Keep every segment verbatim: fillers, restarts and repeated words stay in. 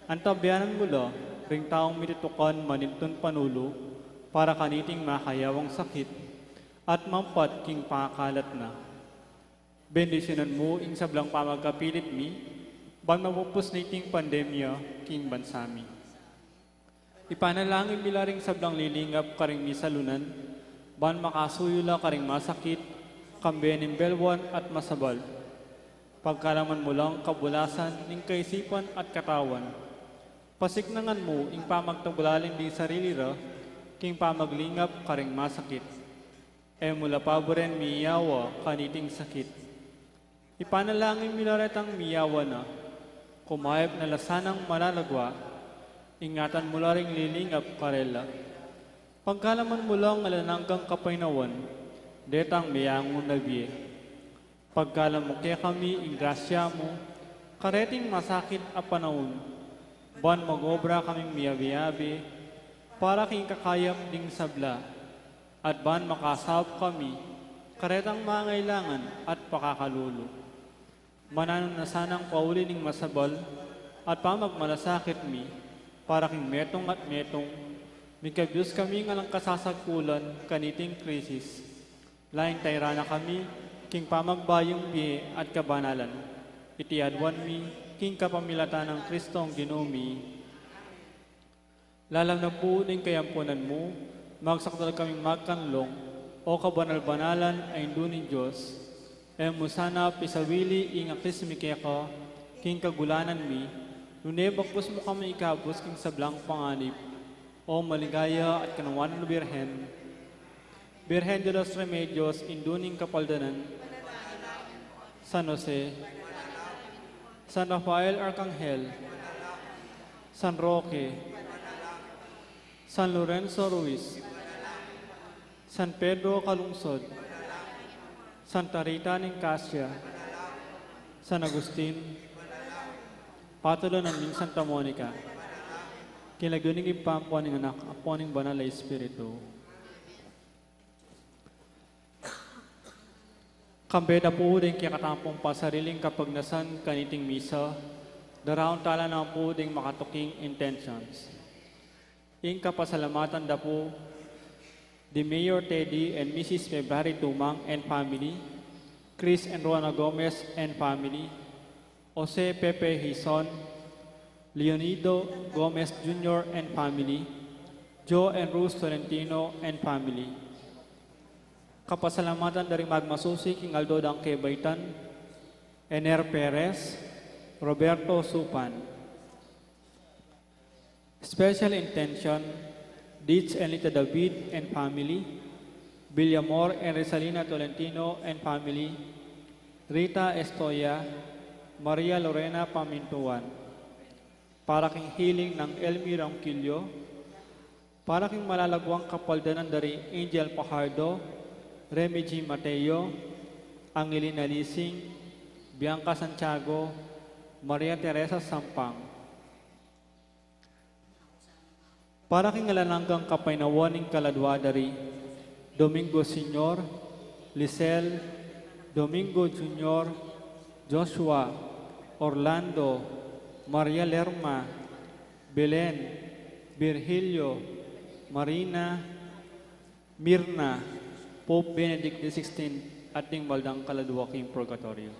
Antabayanan mu la ring taung mitutukan manintun panulu para kaniting makayawang sakit at mampat king pakalat na. Bendisyunan mu ing sablang pamagkapilit mi, ban mapupus niting pandemya king bansa mi. Ipanalangin mi la ring sablang lilingap karing misalunan, ban makasuyu la karing masakit, kambe ning belwan at masabal. Pagkalaman mu lang kabulasan ning kaisipan at katawan. Pasiknangan mu ing pamagtagulaling ding sarili ra, king pamaglingap karing masakit. E mu la paburen miyawa kaniting sakit. Ipanalangin mi la retang miyawa na, kumayap na la sanang malalagwa, ingatan mu la ring lilingap karela. Pagkalaman mu lang alang anggang kapaynawan, detang meyangu na bie. Pagkalam mu kekami ing grasya mu, kareting masakit a panaun, ban mag-obra kaming miyabe-yabe, para king kakayap ding sabla, at ban makasaup kami, karetang mangailangan at pakakalulu. Mananu na sanang pauli ning masabal, at pamagmalasakit mi, para king metung at metung, mikabyus kami ngan alang kasasagkulan kaniting krisis. Laing tayra na kami, king pamagbayung bie at kabanalan. Iti aduan mi, king kapamilatan nang Kristong Ginu mi. Lalam na pu ning kayampunan mu, magsakdal kaming magkanlong, o kabanal-banalan a Indu ning Dios, e mu sana pisawili ing akis mi keka, king kagulanan mi, nune bagkus mu kami ikabus king sablang panganib, o maligaya at kanawan a Birhen, Birhen de los Remedios, Indu ning Kapaldanan, San Jose, San Rafael Arcangel, San Roque, San Lorenzo Ruiz, San Pedro Calungsod, Santa Rita ning Cascia, San Agustin, patulunan ning Santa Monica, king lagyu ning Ibpa, ampo ning Anak, ampo ning Banal a Espiritu. Kambe da pu ding kekatamung pasariling kapagnasan kaniting misa, daraun tala na pu ding makatuking intentions. Ing kapasalamatan da pu di Mayor Teddy and Missus February Tumang and family, Chris and Rona Gomez and family, Jose Pepe Hizon, Leonido Gomez Junior and family, Joe and Rose Tolentino and family. Kapasalamatan da ring magmasusi king aldo dang kebaitan, Ener Perez, Roberto Supan. Special intention, Ditch and Lita David and family, Villamor and Rizalina Tolentino and family, Rita Estoya, Maria Lorena Pamintuan. Para king healing nang Elmi Ronquillo, para king malalaguang kapaldanan da ri Angel Pajardo, Remy G Mateo, Angelina Lising, Bianca Santiago, Maria Teresa Sampang. Para king alang anggang kapaynawan ning kaladua da ri Domingo Senior, Lisel, Domingo Junior, Joshua, Orlando, Maria Lerma, Belen, Virgilio, Marina, Mirna, Pope Benedict the sixteenth, at ding baldang kaladua king purgatoryo.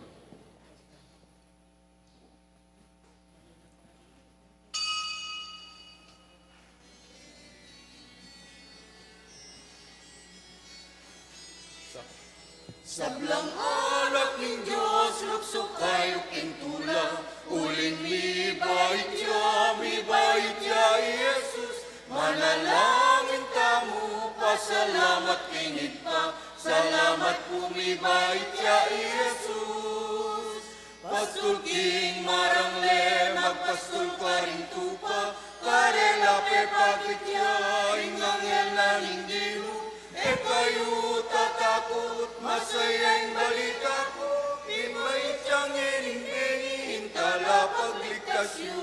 Sablang anak ning Dios, luksu kayu king tula, uling mibait ya, mibait ya i Jesus. Manalangin tamu, pasalamat king Ibpa, salamat pu mibait ya i Jesus. Pastul king marangle, magpastul karing tupa, karela pepakit ya ing anghel na ning Ginu. E kayu tatakut, masaya ing balita ku, mibait yang e ning bengi ing talapagligtas yu.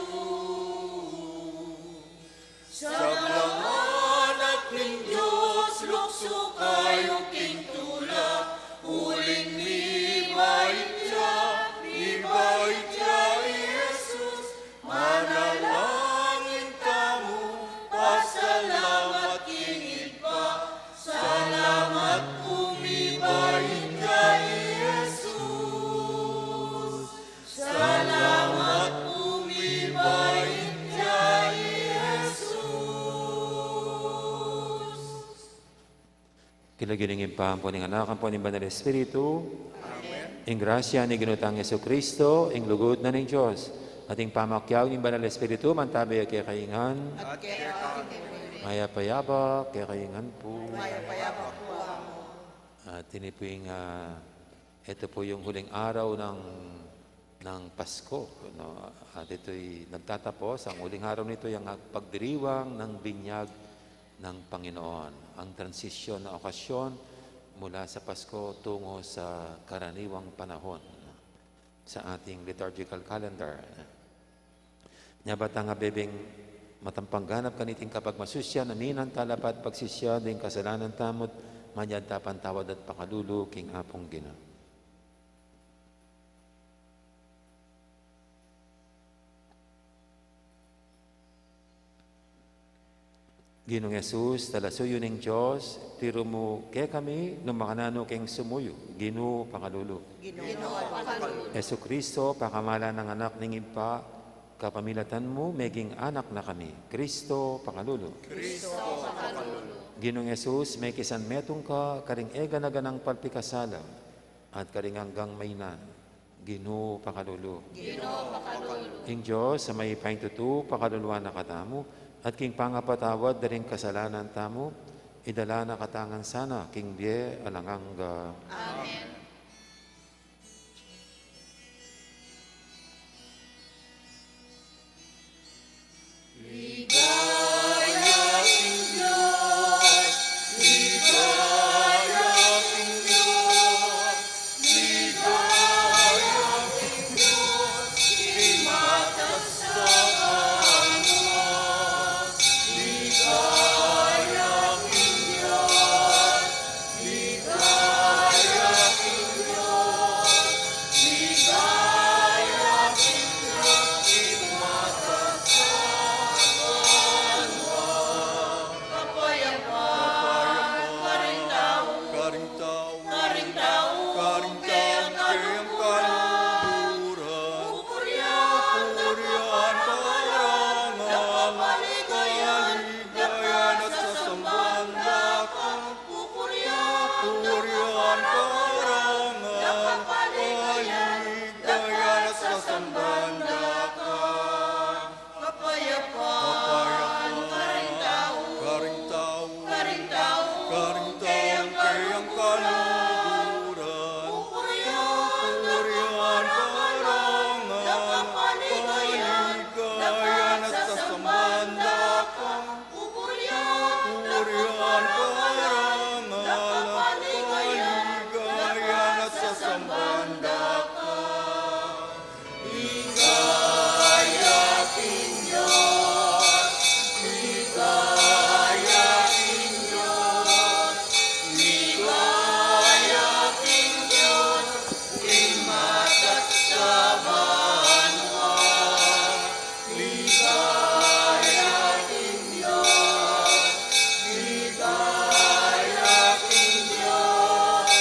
Sablang anak ning Dios, luksu kayu king tula, uling mibait ya, mibait ya i Jesus, manalangin King lagyu ning Ibpa, ampo ning Anak, ampo ning Banal Espiritu. Amen. Ing grasya ning Ginu tang Jesucristo, ing lugud na ning Dios, at ing pamakiabe ning Banal Espiritu, mantabe kekayu ngan. At kekayu naman. Mayap a yabak kekayu ngan pu. Mayap a yabak pu, Among. At ini pu ing, ah, ito pu yung huling araw ng, ng Pasko, no? At ito'y nagtatapos, ang huling araw nito, yung pagdiriwang ng binyag ng Panginoon, ang transisyon na okasyon mula sa Pasko tungo sa karaniwang panahon sa ating liturgical calendar. Nya ba tang abebeng matampang ganap kaniting kapagmasusyan, aminan tala pa at pagsisya ding kasalanan tamu't manyad ta patawad at pakalulu king Apung Ginu. Ginung Jesus, talasuyu ning Dios, tiru mu kekami nung makananu keng sumuyu. Ginu, pakalulu. Ginu, pakalulu. Jesucristo, pakamalan nang Anak ning Ibpa, kapamilatan mu, meging anak na kami. Cristo, pakalulu. Cristo, pakalulu. Ginung Jesus, mekisanmetung ka karing e gana-ganang palpikasala at karing anggang mainan. Ginu, pakalulu. Ginu, pakalulu. Ing Dios a mayupayang tutu, pakaluluan na katamu, at king pangapatawad da ring kasalanan tamu, idala na katamu ngan sana king bie alang angga. Amen. Karing tau, karing tau, karing tau, kayang kaluguran. Pupurian, pupurian, parangalan, kapaligayan, kapaligayan at sasamban da ka. Pupurian, pupurian, parangalan, kapaligayan, kapaligayan at sasamban da ka. Kapayapan, kapayapan, karing tau, karing tau, karing tau, kayang kaluguran. Pupurian, pupurian, parangalan, kapaligayan, kapaligayan at sasamban da ka. Pupurian, pupurian, parangalan, kapaligayan, kapaligayan at sasamban da ka. Ligaya king Dios, ligaya king Dios, ligaya king Dios, king matas a banua. Ligaya king Dios, ligaya king Dios,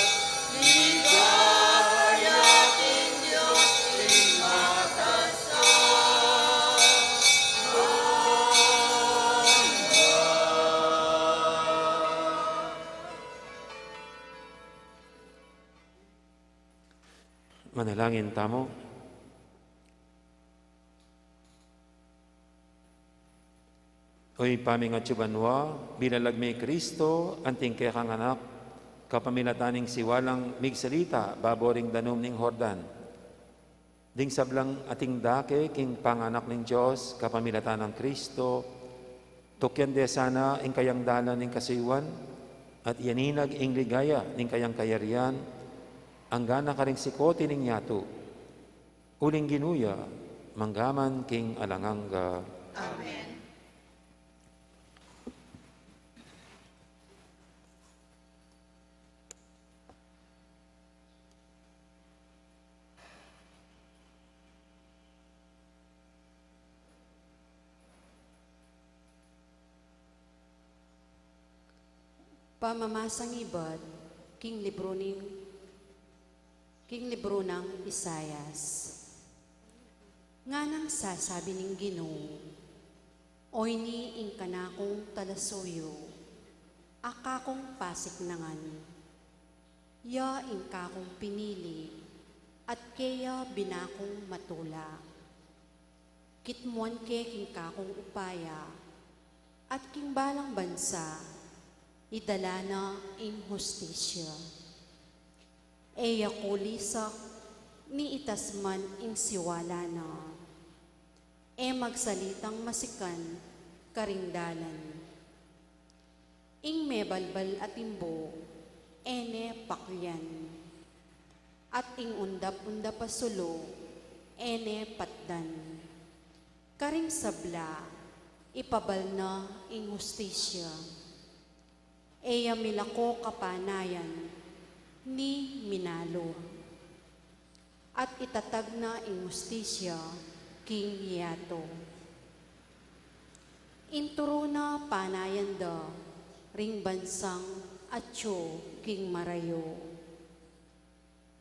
ligaya king Dios, king matas a banua. Manalangin tamu. O Ibpa ming atsu banua, binalag mi i Cristo, anting kekang Anak, kapamilatan ning siwalang migsalita babo ring danum ning Jordan. Ding sablang ating dake king panganak ning Dios, kapamilatan nang Cristo, tukyan de sana ing kayang dalan ning kasuyuan, at iyaninag ing ligaya ning kayang kayarian, anggana karing sikut ning yatu. Uling Ginu ya, mangga man king alang angga. Amen. Pamamasang ibat king libru ning, king libru nang Isaias. Nganang sasabi ning Ginu, "Oyni ing kanakung talasuyu, A kakung pasiknangan, ya ing kakung pinili, at keya binakung matula. Kitmuan ke king kakung upaya, at king balang bansa, idala na ing hustisya. E ya kulisak, ni itas man ing siwala na. E magsalitang masikan karing dalan. Ing mebalbal a timbo, e ne paklian. At ing undap-undap a sulu, e ne patdan. Karing sabla, ipabal na ing hustisya. E ya milako kapanayan, ni minalu. At itatag na ing hustisya king yatu. Inturu na panayan da ring bansang atyu king marayu.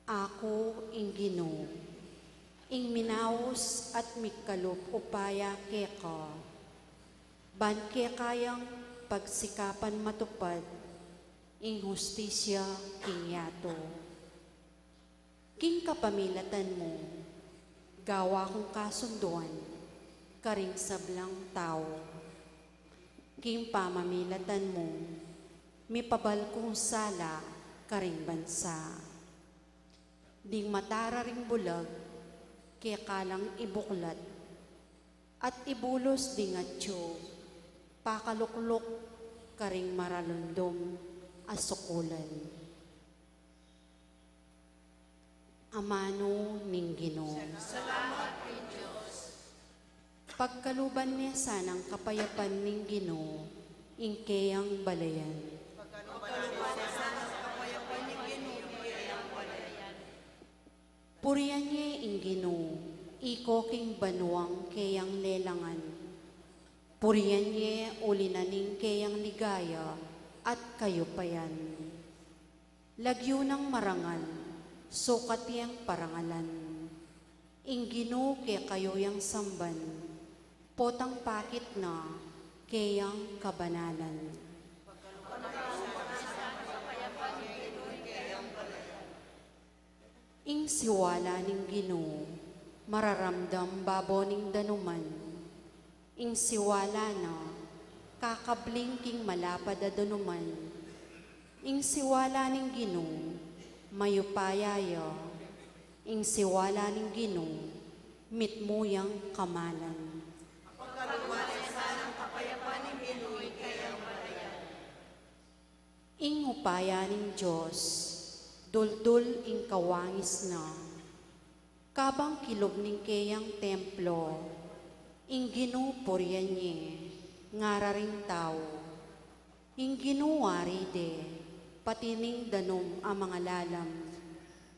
Aku ing Ginu, ing minaus at migkalub upaya keka, ban kekayang pagsikapan matupad ing hustisya king yatu. King kapamilatan mu, gawa kung kasunduan karing sablang tau. King pamamilatan mu, mipabal kung sala karing bansa. Ding matara ring bulag, keka lang ibuklat, at ibulus ding atyu, pakalukluk karing maralundum a sukulan. Amanu ning Ginu. Salamat king Dios. Pagkaluban ne sanang kapayapan ning Ginu ing keyang balayan. Pagkaluban ne sanang kapayapan ning Ginu ing keyang balayan. Purian ye ing Ginu, iko king banuang keyang lelangan. Purian ye uli na ning keyang ligaya at kayupayan. Lagyu nang marangal, sukat yang parangalan. Ing Ginu kekayu yang samban, potang pakit na keyang kabanalan. Ing siwala ning Ginu, mararamdam babo ning danuman. Ing siwala na, kakabling king malapad a danuman. Ing siwala ning Ginu, mayupaya ya. Ing siwala ning Ginu, mitmu yang kamalan. Ing upaya ning Dios, duldul ing kawangis na. Kabang kilub ning keyang templo, ing Ginu purian ye, ngara ring tau. Ing Ginu ari de, pati ning danum a mangalalam,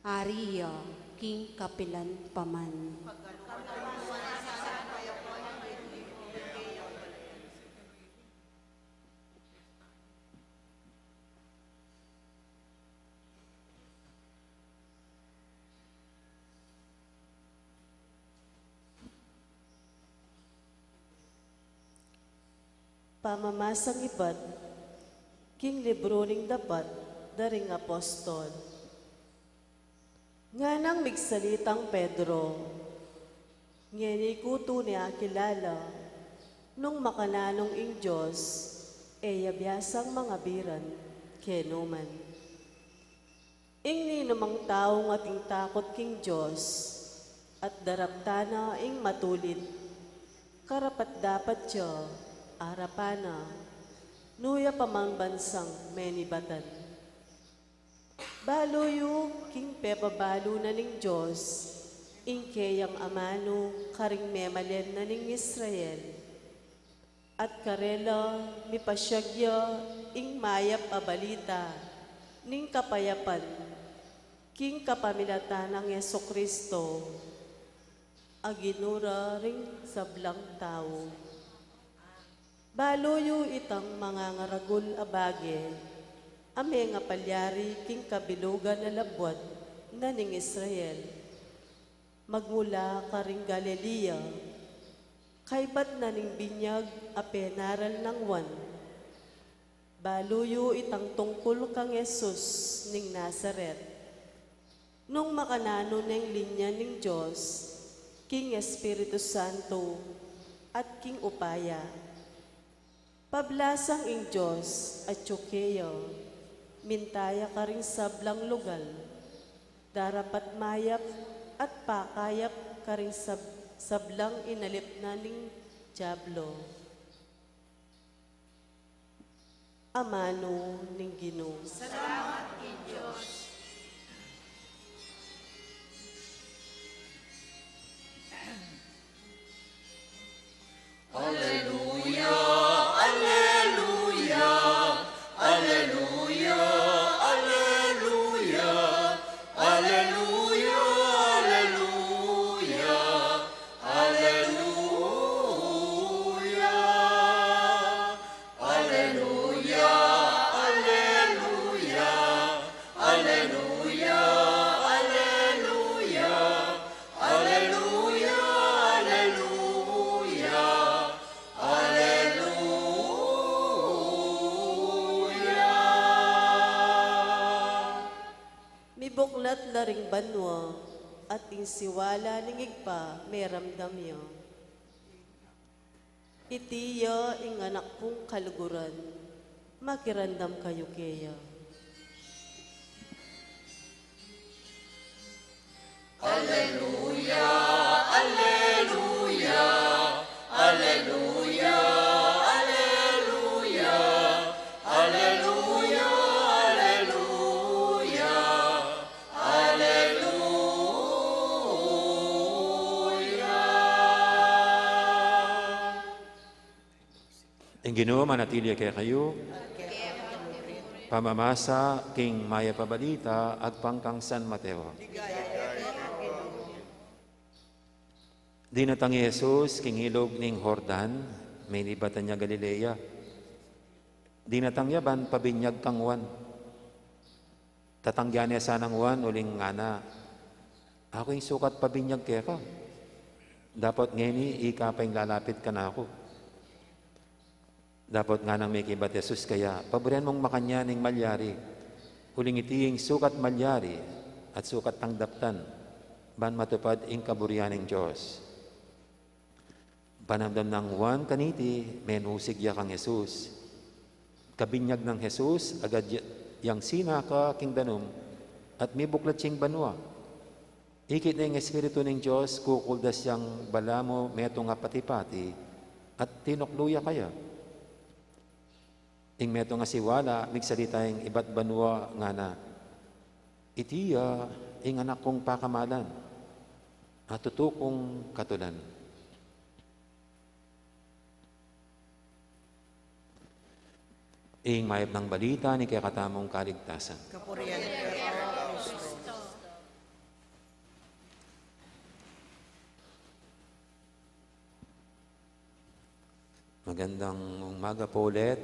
ari ya king kapilan pa man. Pamamasang ibat king libru ning Dapat da ring Apostol. Nganang migsalitang Pedro, ngeni ku tune akilala nung makananung ing Dios e ya biasang mangabiran kenu man. Ing ninumang taung ating takut king Dios at daraptan na ing matulid, karapat-dapat ya arapan na, nu ya pa man bansang menibatan. Balu yu king pepabalu na ning Dios ing keyang amanu karing memalen na ning Israel. At karela mipasyag ya ing mayap a balita ning kapayapan king kapamilatan nang Jesucristo a Ginu ra ring sablang tau. Balu yu itang mangangaragul a bage a mengapalyari king kabilugan a labuad na ning Israel, magmula karing Galilea, kaybat na ning binyag a penaral nang Juan. Balu yu itang tungkul kang Jesus ning Nazaret. Nung makananu neng linya ning Dios, king Espiritu Santo, at king upaya. Pablasang ing Dios atyu keya, minta ya karing sablang lugal, darapat mayap at pakayap karing sab-, sablang inalip na ning Diablo. Amanu ning Ginu. Salamat king Dios. Aleluya, aleluya, aleluya, aleluya, aleluya, aleluya, aleluya, aleluya, aleluya, aleluya, aleluya, aleluya, aleluya, aleluya. Mibuklat la ring banua, at ing siwala ning Ibpa meramdam ya. Iti ya ing Anak kung kaluguran, makiramdam kayu keya. Aleluya, aleluya, aleluya, aleluya, aleluya, aleluya, aleluya. Ing Ginu manatili ya kekayu. Pamamasa king Mayap a Balita agpang kang San Mateo. Dinatang i Jesus king ilug ning Jordan, minibatan ya Galilea. Dinatang ya ban pabinyag kang Juan. Tatanggian ne sa nang Juan uling ngana, "Aku ing sukat pabinyag keka. Dapot ngeni ika pa ing lalapit kanaku." Dapot nganang mekibat i Jesus kaya, "Paburian mung makanyan ing malyari, uling iti ing sukat malyari at sukat tang daptan, ban matupad ing kaburian ning Dios." Panamdam nang Juan kaniti, menusig ya kang Jesus. Kabinyag nang Jesus, agad ya-, yang sinaka king danum, at mibuklat yang banua. Ikit ne ing Espiritu ning Dios, kukuldas yang balamu metung a pati-pati, at tinuklu ya kaya. Ing metung a siwala, migsalita ing ibat banua, ngana, "Iti ya ing Anak kung pakamalan, a tutu kung katulan." Ing mayap nang balita ning kekatamung kaligtasan. Kapurian keka, O Kristo. Magandang umaga po ulit.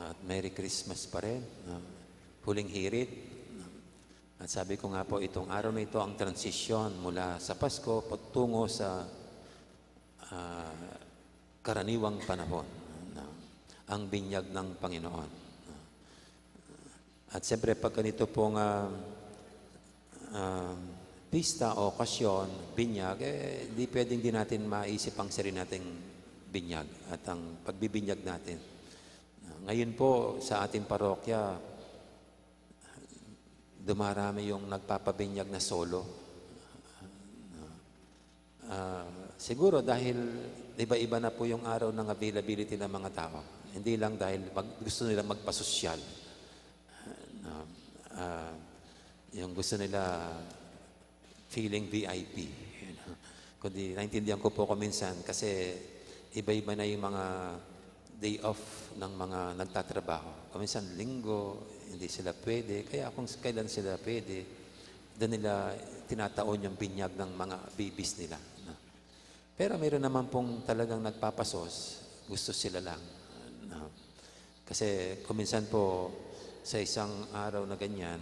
At Merry Christmas pa rin. Ah, huling hirit. At sabi ko nga po, itong araw na ito ang transisyon mula sa Pasko patungo sa, ah, karaniwang panahon, na ang binyag ng Panginoon. At siyempre, pag ganito pong, ah, ah, pista o okasyon, binyag, eh, di pwedeng di natin maisip ang sarili nating binyag at ang pagbibinyag natin. Ngayon po, sa ating parokya, dumarami yung nagpapabinyag na solo. Ah, siguro dahil iba-iba na po yung araw ng availability ng mga tao. Hindi lang dahil mag-, gusto nila magpasosyal. No? Ah, yung gusto nila feeling V I P, you know. Kundi naintindihan ko po kung minsan kasi iba-iba na yung mga day off ng mga nagtatrabaho. Kung minsan Linggo, hindi sila pwede. Kaya kung kailan sila pwede, doon nila tinataon yung binyag ng mga babies nila, no? Pero mayroon naman pong talagang nagpapasos, gusto sila lang, no? Kasi kung minsan po, sa isang araw na ganyan,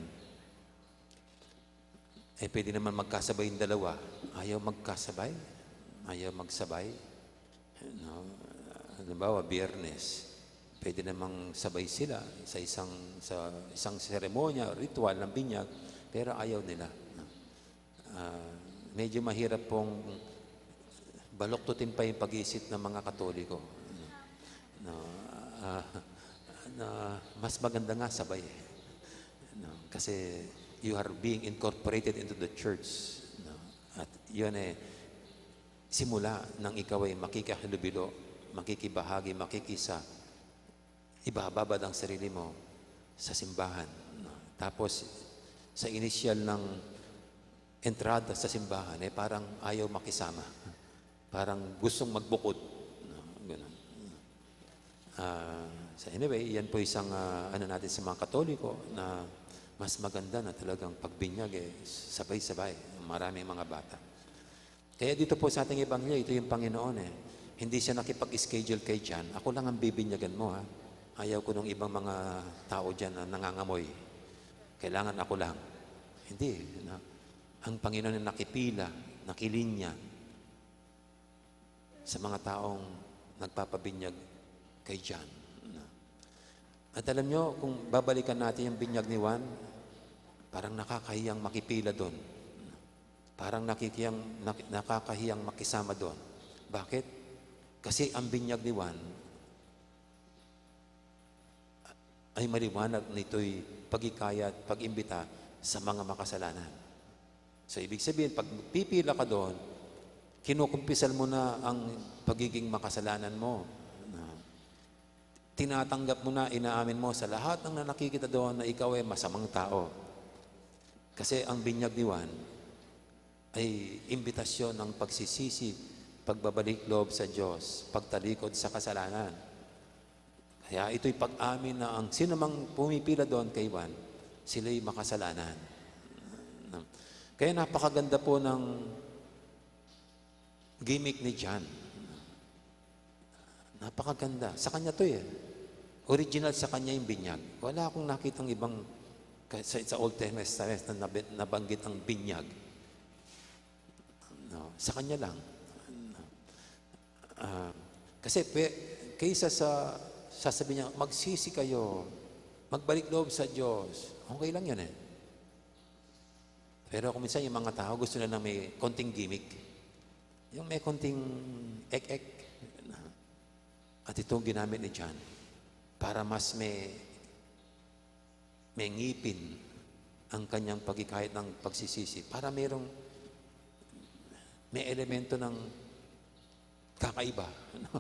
eh, pwede naman magkasabay yung dalawa. Ayaw magkasabay. Ayaw magsabay. No? Halimbawa, Biyernes. Pwede namang sabay sila sa isang, sa isang seremonya, ritual ng binyag, pero ayaw nila, no? Ah, medyo mahirap pong baluktutin pa yung pag-iisip ng mga Katoliko, no? Ah, na mas maganda nga sabay, eh. No? Kasi you are being incorporated into the church, no? At yun, eh, simula nang ikaw ay makikihalubilo, makikibahagi, makikisa, ibababad ang sarili mo sa simbahan, no? Tapos, sa inisyal ng entrada sa simbahan, eh, parang ayaw makisama. Parang gustong magbukod, no? Ganun. Ah, so anyway, yan po isang, ah, ano natin sa mga Katoliko na mas maganda na talagang pagbinyag, eh, sabay-sabay, maraming mga bata. Kaya dito po sa ating ebanghelyo, ito yung Panginoon, eh. Hindi siya nakipag-schedule kay John. "Ako lang ang bibinyagan mo, ha. Ayaw ko nung ibang mga tao dyan na nangangamoy. Kailangan ako lang." Hindi, no? Ang Panginoon ay nakipila, nakilinya sa mga taong nagpapabinyag kay John, no? At alam nyo, kung babalikan natin yung binyag ni Juan, parang nakakahiyang makipila doon. Parang nakikiyang, nak-, nakakahiyang makisama doon. Bakit? Kasi ang binyag ni Juan ay maliwanag na ito'y paghikayat, pag-imbita sa mga makasalanan. So, ibig sabihin, pag pipila ka doon, kinukumpisal mo na ang pagiging makasalanan mo. Na tinatanggap mo na, inaamin mo sa lahat ng nakikita doon na ikaw ay masamang tao. Kasi ang binyag ni Juan ay imbitasyon ng pagsisisi, pagbabalik loob sa Diyos, pagtalikod sa kasalanan. Kaya ito'y pag-amin na ang sinumang pumipila doon kay Juan, sila'y makasalanan. Kaya napakaganda po ng gimmick ni John. Napakaganda. Sa kanya to eh. Original sa kanya yung binyag. Wala akong nakitang ibang ka-, sa, sa Old Testament na nab-, nabanggit ang binyag. No, sa kanya lang. Ah, kasi pe-, kaysa sa sasabihin niya, "Magsisi kayo, magbalik loob sa Diyos." Okay lang yun eh. Pero kung minsan yung mga tao gusto na lang may konting gimmick. Yung may konting ek-ek. At ito ang ginamit ni John para mas may, may ngipin ang kanyang paghikayat ng pagsisisi. Para merong, may elemento ng kakaiba, no?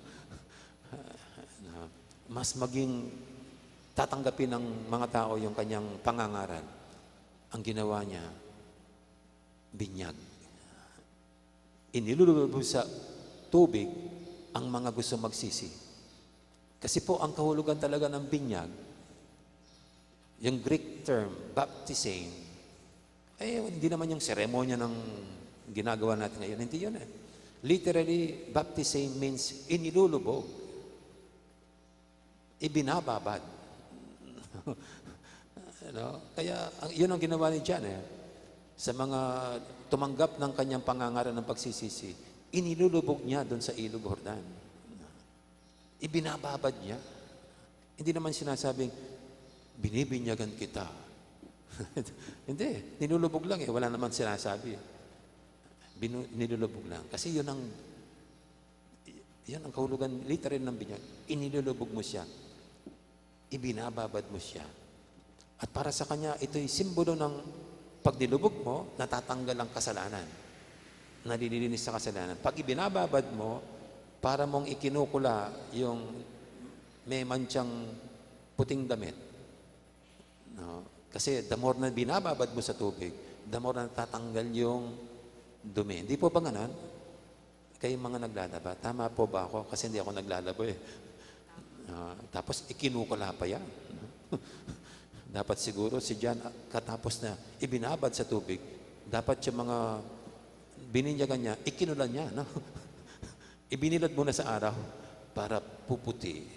Na mas maging tatanggapin ng mga tao yung kanyang pangangaral. Ang ginawa niya, binyag. Inilulubog sa tubig ang mga gusto magsisi. Kasi po, ang kahulugan talaga ng binyag, yung Greek term, baptism, eh, hindi naman yung seremonya ng ginagawa natin ngayon. Hindi yun eh. Literally, baptism means inilulubog. Ibinababad. No? Kaya, ang, yun ang ginawa ni John eh. Sa mga tumanggap ng kanyang pangangaral ng pagsisisi, inilulubog niya doon sa Ilog Jordan. Ibinababad niya. Hindi naman sinasabing, "Binibinyagan kita." Hindi, nilulubog lang eh. Wala naman sinasabi. Binu-, nilulubog lang. Kasi yun ang, yun ang kahulugan, literal ng binyag. Inilulubog mo siya. Ibinababad mo siya. At para sa kanya, ito'y simbolo ng pag nilubog mo, natatanggal ang kasalanan. Nalilinis sa kasalanan. Pag ibinababad mo, para mong ikinukula yung may mantsang puting damit. No? Kasi the more na binababad mo sa tubig, the more na natatanggal yung dumi. Hindi po ba ganon? Kayong mga naglalaba, tama po ba ako? Kasi hindi ako naglalaba eh. Ah, tapos ikinukula pa yan. Dapat siguro si John, ah, katapos na ibinabad sa tubig, dapat yung mga bininyagan niya, ikinulan niya, no? Ibinilad muna sa araw para puputi.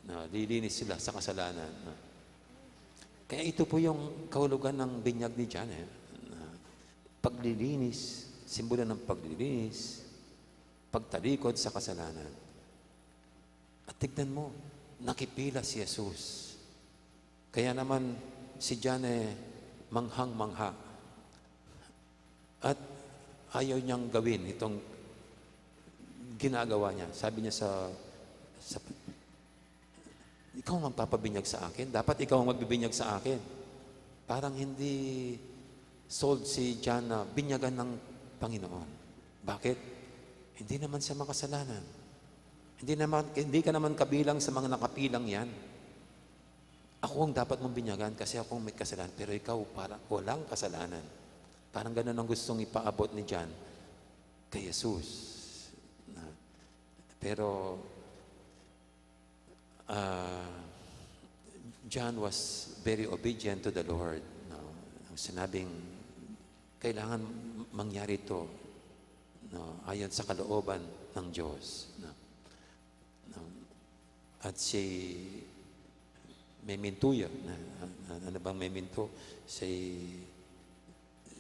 No, lilinis sila sa kasalanan, no? Kaya ito po yung kahulugan ng binyag ni John, eh. Na paglilinis, simbolo ng paglilinis, pagtalikod sa kasalanan. At tignan mo, Nakipila si Jesus. Kaya naman si John, eh, manghang-mangha. At ayaw niyang gawin itong ginagawa niya. Sabi niya sa, sa, "Ikaw ang magpapabinyag sa akin. Dapat ikaw ang magbibinyag sa akin." Parang hindi sold si John na binyagan ng Panginoon. Bakit? Hindi naman siya makasalanan. Hindi naman, hindi ka naman kabilang sa mga nakapilang yan. Ako ang dapat mong binyagan kasi ako ang may kasalanan, pero ikaw para walang kasalanan. Parang ganun ang gustong ipaabot ni John kay Jesus. Na, pero, ah, John was very obedient to the Lord. No? Ang sinabing kailangan mangyari ito, no? Ayon sa kalooban ng Diyos. No? No? At si meminto ya, na, na, ano bang meminto? Si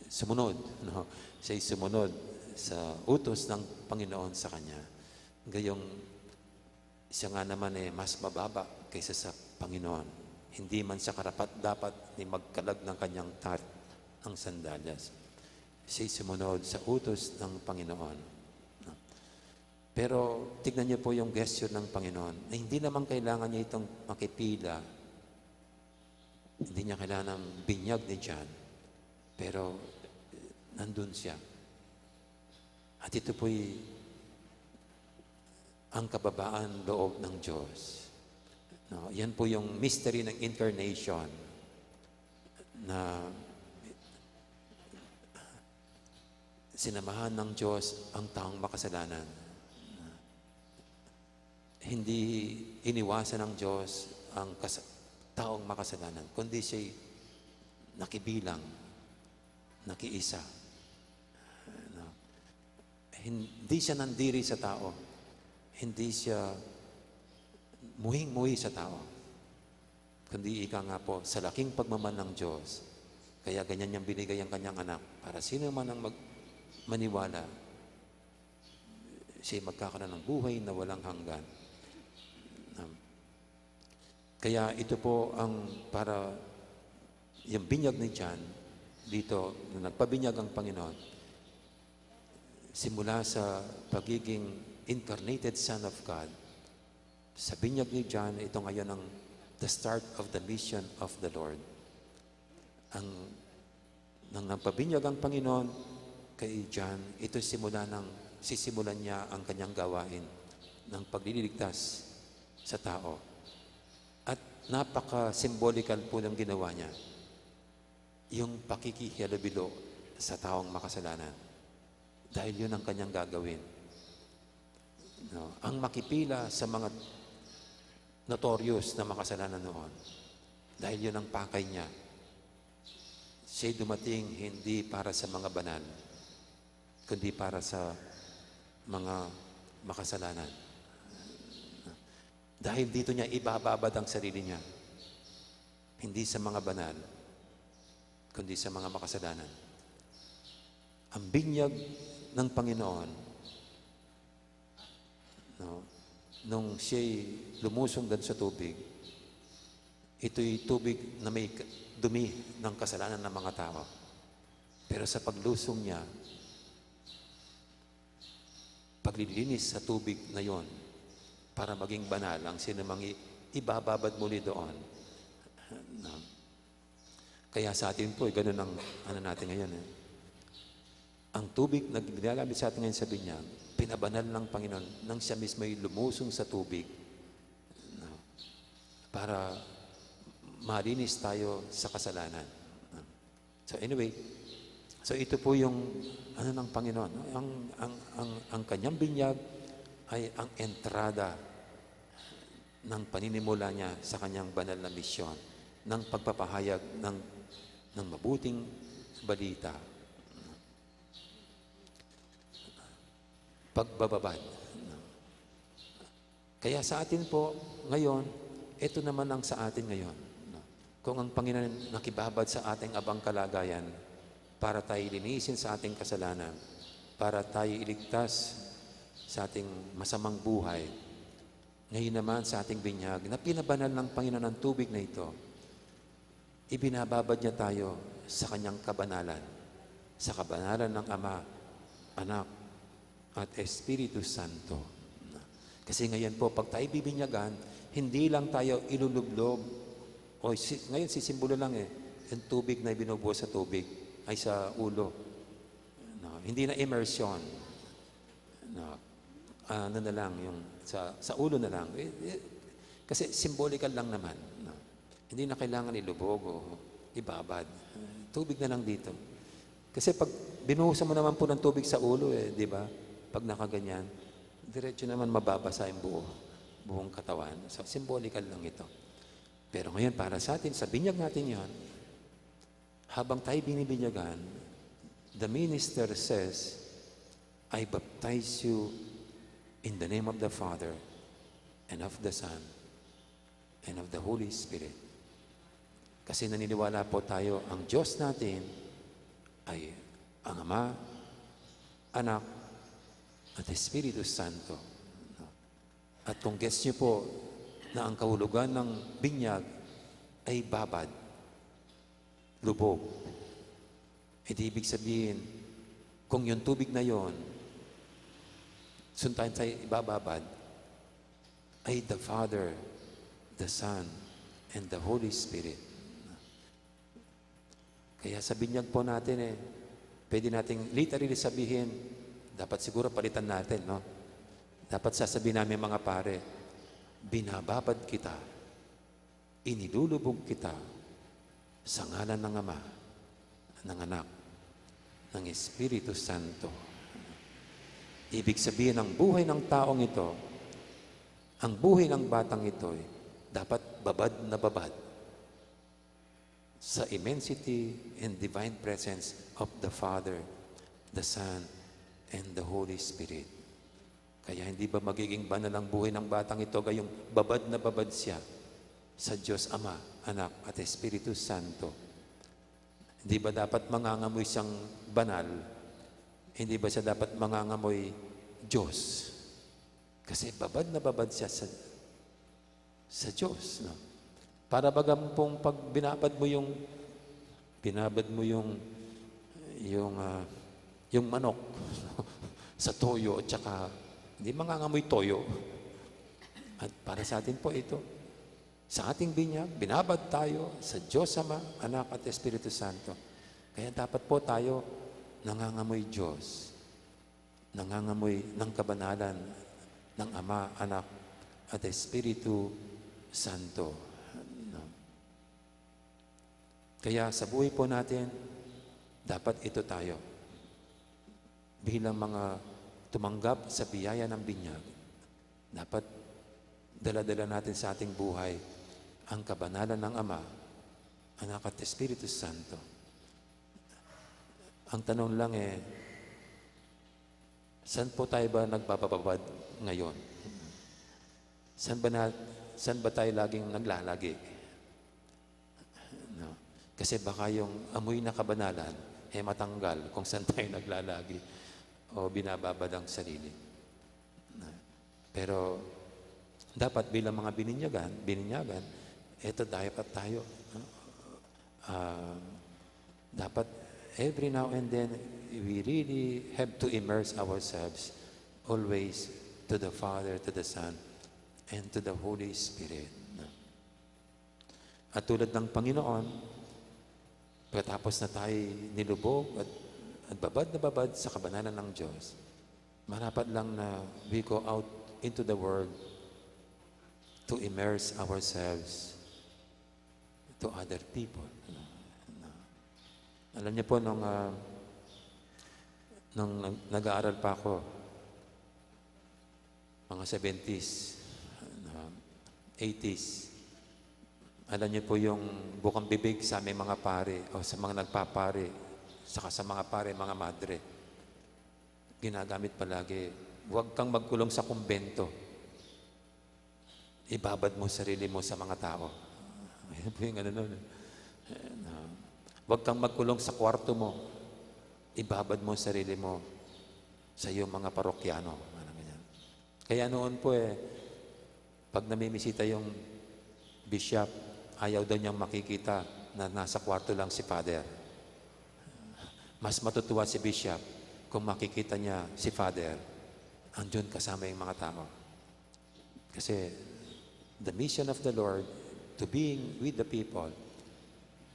sumunod, no? Si sumunod sa utos ng Panginoon sa kanya. Gayong siya nga naman, eh, mas mababa kaysa sa Panginoon. Hindi man siya karapat-dapat ni magkalag ng kanyang tat ng sandalyas. Siya'y sumunod sa utos ng Panginoon. No? Pero tignan niyo po yung gesture ng Panginoon na hindi naman kailangan niya itong makipila. Hindi niya kailangan ng binyag ni John. Pero, eh, nandun siya. At ito po'y ang kababaan loob ng Diyos. No? Yan po yung mystery ng incarnation na sinamahan ng Diyos ang taong makasalanan. Hindi iniwasan ng Diyos ang kas-, taong makasalanan, kundi siya'y nakibilang, nakiisa. No? Hindi siya nandiri sa tao. Hindi siya muhing-muhi sa tao. Kundi ika nga po, sa laking pagmamahal ng Diyos, kaya ganyan niyang binigay ang kanyang anak. Para sino man ang mag-, maniwala, siya'y magkakaroon ng buhay na walang hanggan. Um, kaya ito po ang para, yung binyag ni John, dito, na nagpabinyag ang Panginoon, simula sa pagiging incarnated Son of God, sa binyag ni John, ito ngayon ang the start of the mission of the Lord. Ang, nang nagpabinyag ang Panginoon kay John, ito simula ng sisimulan niya ang kanyang gawain ng pagliligtas sa tao. At napaka-symbolical po ng ginawa niya, yung pakikihalubilo sa taong makasalanan. Dahil yun ang kanyang gagawin. No? Ang makipila sa mga notorious na makasalanan noon. Dahil yun ang pakay niya. Siya'y dumating hindi para sa mga banal, kundi para sa mga makasalanan. Dahil dito niya ibababad ang sarili niya. Hindi sa mga banal, kundi sa mga makasalanan. Ang binyag ng Panginoon, no, nung siya'y lumusong dun sa tubig, ito'y tubig na may k-, dumi ng kasalanan ng mga tao. Pero sa paglusong niya, paglilinis sa tubig na yon para maging banal ang sinumang i-, ibababad muli doon. No? Kaya sa atin po, eh, ganun ang ano natin ngayon, eh. Ang tubig na ginagamit sa atin ngayon sa binyag, pinabanal ng Panginoon nang siya mismo ay lumusong sa tubig, no? Para malinis tayo sa kasalanan. So anyway, so ito po yung ano ng Panginoon, no? Ang, ang, ang, ang kanyang binyag ay ang entrada ng paninimula niya sa kanyang banal na misyon ng pagpapahayag ng, ng mabuting balita. Pagbababad. Kaya sa atin po ngayon, ito naman ang sa atin ngayon, no? Kung ang Panginoon nakibabad sa ating abang kalagayan para tayo linisin sa ating kasalanan, para tayo iligtas sa ating masamang buhay, Ngayon naman sa ating binyag na pinabanal ng Panginoon ang tubig na ito, ibinababad niya tayo sa kanyang kabanalan, sa kabanalan ng Ama, Anak, at Espiritu Santo. Kasi ngayon po, pag tayo bibinyagan, hindi lang tayo ilulublob. O, si-, ngayon, sisimbolo lang eh, yung tubig na binubuhos sa tubig, ay sa ulo. No? Hindi na immersion. No? Ano na lang, yung sa, sa ulo na lang. Eh, eh, kasi symbolical lang naman. No? Hindi na kailangan ilubog o ibabad. Tubig na lang dito. Kasi pag binuhusan mo naman po ng tubig sa ulo, eh, di ba? Pag nakaganyan, diretso naman mababasa yung buo, buong katawan. So, symbolical lang ito. Pero ngayon, para sa atin, sa binyag natin yon, habang tayo binibinyagan, the minister says, "I baptize you in the name of the Father, and of the Son, and of the Holy Spirit." Kasi naniniwala po tayo, ang Diyos natin ay ang Ama, Anak, at Espiritu Santo. At kung gets niyo po na ang kahulugan ng binyag ay babad, lubog, edi ibig sabihin, kung yung tubig na yon, suntayin tayo ibababad, ay the Father, the Son, and the Holy Spirit. Kaya sa binyag po natin eh, pwede nating literally sabihin, dapat siguro palitan natin, no? Dapat sasabihin namin, mga pare, "Binababad kita, inilulubog kita sa ngalan ng Ama, ng Anak, ng Espiritu Santo." Ibig sabihin, ang buhay ng taong ito, ang buhay ng batang ito, eh, dapat babad na babad sa immensity and divine presence of the Father, the Son, and the Holy Spirit. Kaya hindi ba magiging banal ang buhay ng batang ito gayong babad na babad siya sa Diyos Ama, Anak, at Espiritu Santo? Hindi ba dapat mangangamoy siyang banal? Hindi ba siya dapat mangangamoy Diyos? Kasi babad na babad siya sa, sa Diyos, no? Para baga pong pag binabad mo yung, binabad mo yung, yung, ah, yung manok sa toyo at saka, hindi mangangamoy toyo. At para sa atin po ito, sa ating binyag, binabad tayo sa Diyos Ama, Anak, at Espiritu Santo. Kaya dapat po tayo nangangamoy Diyos, nangangamoy ng kabanalan ng Ama, Anak, at Espiritu Santo. No? Kaya sa buhay po natin, dapat ito tayo. Bilang mga tumanggap sa biyaya ng binyag, dapat dala-dala natin sa ating buhay ang kabanalan ng Ama, Anak, at Espiritu Santo. Ang tanong lang eh, saan po tayo ba nagbababad ngayon? Saan ba na, saan ba tayo laging naglalagi? No? Kasi baka yung amoy na kabanalan, eh, matanggal kung saan tayo naglalagi o binababad ang sarili. No? Pero dapat bilang mga bininyagan, bininyagan, eto dapat tayo, no? Ah, dapat every now and then, we really have to immerse ourselves always to the Father, to the Son, and to the Holy Spirit. No? At tulad ng Panginoon, pagkatapos na tayo nilubog at, at babad na babad sa kabanalan ng Diyos, marapat lang na we go out into the world to immerse ourselves to other people. Ano, ano. Alam niyo po, nung, ah, nung nag-, nag-aaral pa ako, mga seventies, ano, eighties, alam niyo po yung bukang bibig sa aming mga pari o sa mga nagpapari, saka sa mga pari, mga madre. Ginagamit palagi, "Huwag kang magkulong sa kumbento. Ibabad mo sarili mo sa mga tao." Ayan po yung ano nun. Ayan, ah, "Huwag kang magkulong sa kwarto mo. Ibabad mo sarili mo sa iyong mga parokyano." Parang ganyan. Kaya noon po eh, Pag namimisita yung bishop, ayaw daw niyang makikita na nasa kwarto lang si Father. Mas matutuwa si bishop kung makikita niya si Father, andun kasama yung mga tao. Kasi the mission of the Lord to being with the people,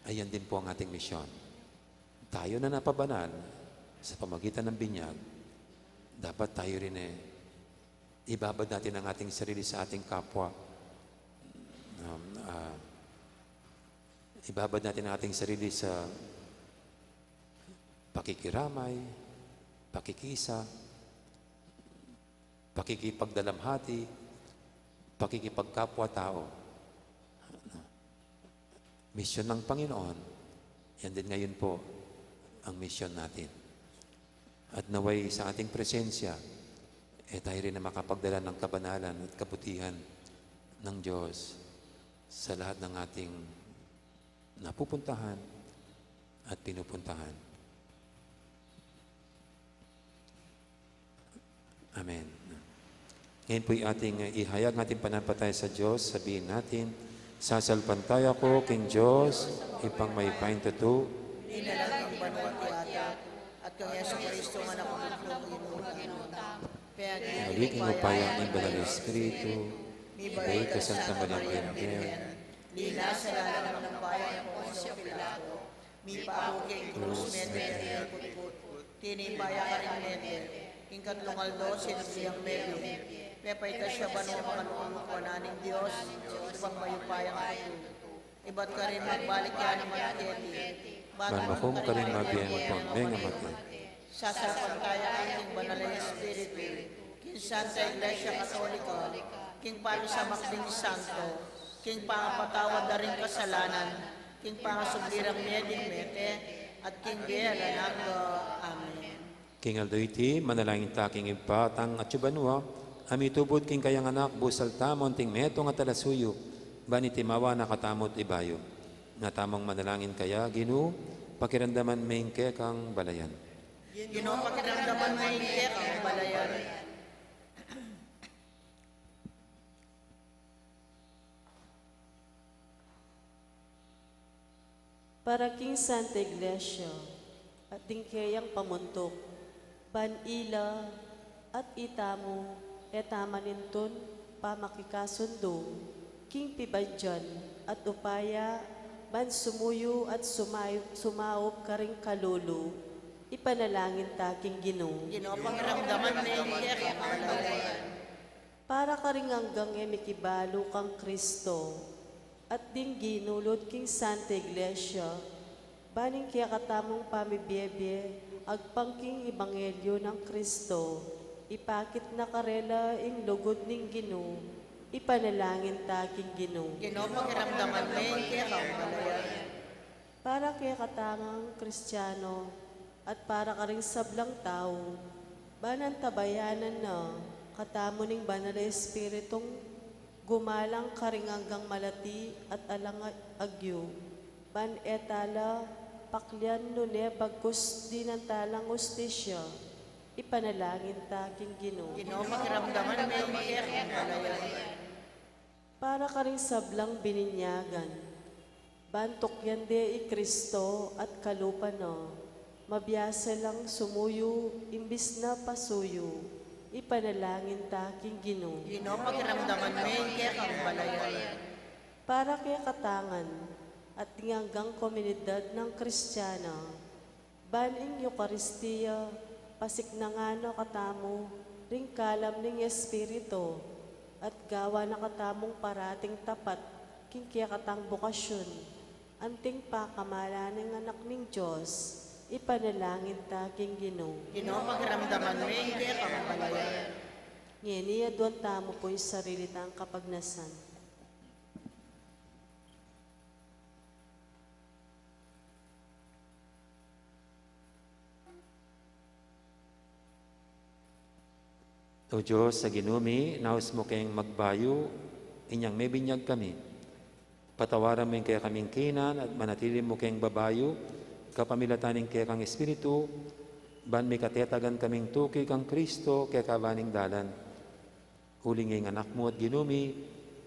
ayan din po ang ating misyon. Tayo na napabanal sa pamagitan ng binyag, dapat tayo rin eh, ibabad natin ang ating sarili sa ating kapwa. Um, ah, ibabad natin ang ating sarili sa pakikiramay, pakikisa, pakikipagdalamhati, pakikipagkapwa-tao. Misyon ng Panginoon, yan din ngayon po ang misyon natin. At naway sa ating presensya, eh, tayo rin na makapagdala ng kabanalan at kabutihan ng Diyos sa lahat ng ating napupuntahan at pinupuntahan. Amen. Ngayon po'y ating, uh, ihayag ng ating pananampalataya sa Diyos. Sabihin natin, "Sasalpantaya ko king Diyos, Ibpang mayupayang tutu." Dinalang king banua at yatu, at kang Jesu Cristo nga anak ning Ginu tamu. Kaya king upaya ning Banal Espiritu, mibait ka Santa Maria Birhen, linasa lalam ning upaya nang Poncio Pilato, mipaku king krus, mete, miputput, tinipa ya karing mete, king katlung aldo sinubli yang mebie, pepaitas ya banua, makaluluk wanan ning Dios, Ibpang mayupayang tutu. Ibat karin magbalik ya naman keti, ban makaluluk karin mabie ning mete. Sasalpantaya ka king Banal a Espiritu, king Santa Iglesia Katolika, king pamisamak ding santo, king pangapatawad da ring kasalanan, king pangasubli rang mie ding mete, at king bie alang angga. Amen. King aldo iti, manalangin ta king Ibpa tang atsu banua, a mitubud king kayang Anak, busal tamu anting metung a talasuyu, ban iti mawa na katamu at ibayu. Nga tamung manalangin kaya, Ginu, pakiramdaman me ing kekang balayan. Ginu, pakiramdaman me ing kekang balayan. Para king Santa Iglesia, at ding keyang pamuntuk, ban ila, at itamu, e ta manintun pamakikasundu, king pibadyan, at upaya, ban sumuyu at sumay-, sumaup karing kalulu, ipanalangin ta king Ginu. Ginu, pakiramdaman me ing kekang balayan. Para karing anggang e mikibalu kang Kristo, at ding ginulut king Santa Iglesia, ban ing kekatamung pamibie-bie, agpang king ebanghelyo nang Kristo, ipakit na karela ing lugud ning Ginu, ipanalangin ta king Ginu. Ginu, pakiramdaman me ing kekang balayan. Para kekatamung Kristiano, at para karing sablang tau, ban antabayanan na katamu ning Banal a Espiritung gumalang karing anggang malati at alang agyu, ban e ta la paklian nune bagkus dinan ta lang ustisya, ipanalangin ta king Ginu. Ginu, pakiramdaman me ing kekang balayan. Para karing sablang bininyagan, ban tukyan de i Kristo at kalupa na, mabiasa lang sumuyu imbis na pasuyu, ipanalangin ta king Ginu. Ginu, pakiramdaman me ing kekang balayan. Para kekatamung, at ding anggang komunidad nang Kristiana, ban ing Eukaristia, pasiknangan na katamu ring kalam ning Espiritu, at gawan na katamung parating tapat king kekatang bokasyun, anting pakamalan ning Anak ning Dios, ipanalangin ta king Ginu. Ginu, pakiramdaman me ing kekang balayan. Ngeni, aduan tamu pu ing sarili tang kapagnasan. O Dios a Ginu mi, naus mu keng magbayu inyang mebinyag kami. Patawaran mu ing kekaming kinan at manatili mu keng babayu, kapamilatan ning kekang Espiritu, ban mikatetagan kaming tuki kang Kristo, keka baning dalan. Uling ing Anak mu at Ginu mi,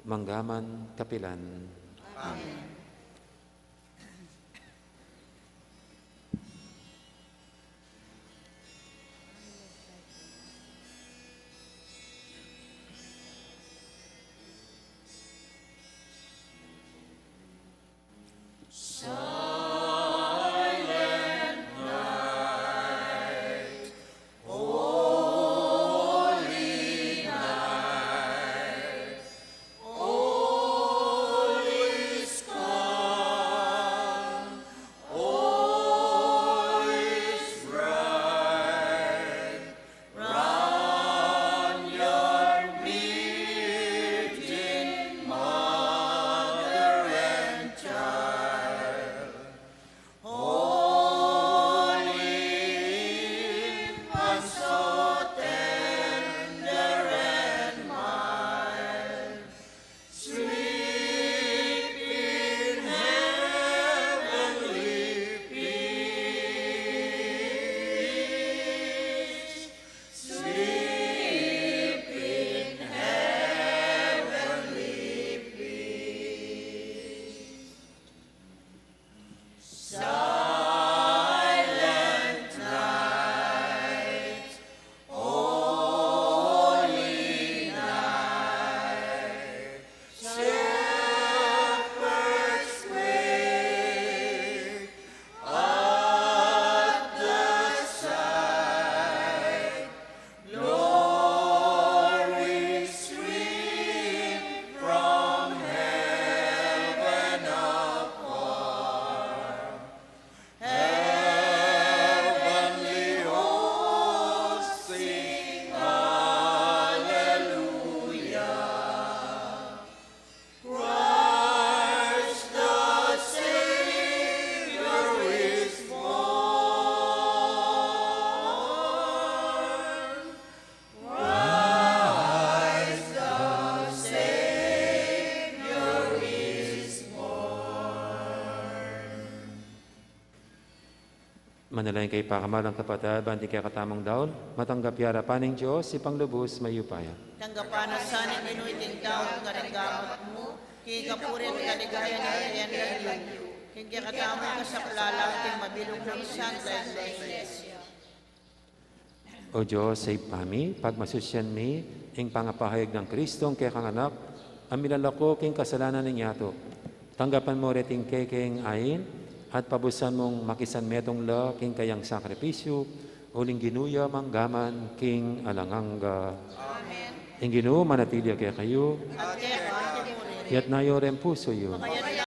manggaman kapilan. Amen. Manalangin kayu, pakamalan kung kapatad, ban iting kekatamung daun matanggap ya arapan ning Dios, Ibpang lubus mayupaya. Tanggapan na sa ning Ginu iting daun karing gamat mu, king kapurian at kaligayan ning Kristong Dios, king kekatamung kasaplalan at king mabilug nang Santa Iglesia. O Dios a Ibpa mi, pagmasusyan mi ing pangapahayag nang Kristong kekang Anak, a milalako king kasalanan ning yatu. Tanggapan mu reting kekeng ain, at pabusan mung makisanmetung la king kayang sakripisyu, uling Ginu ya manggaman king alang angga. Amen. Ing Ginu manatili ya kekayu. At keka mu rin. Itas yu ring pusu yu. Itas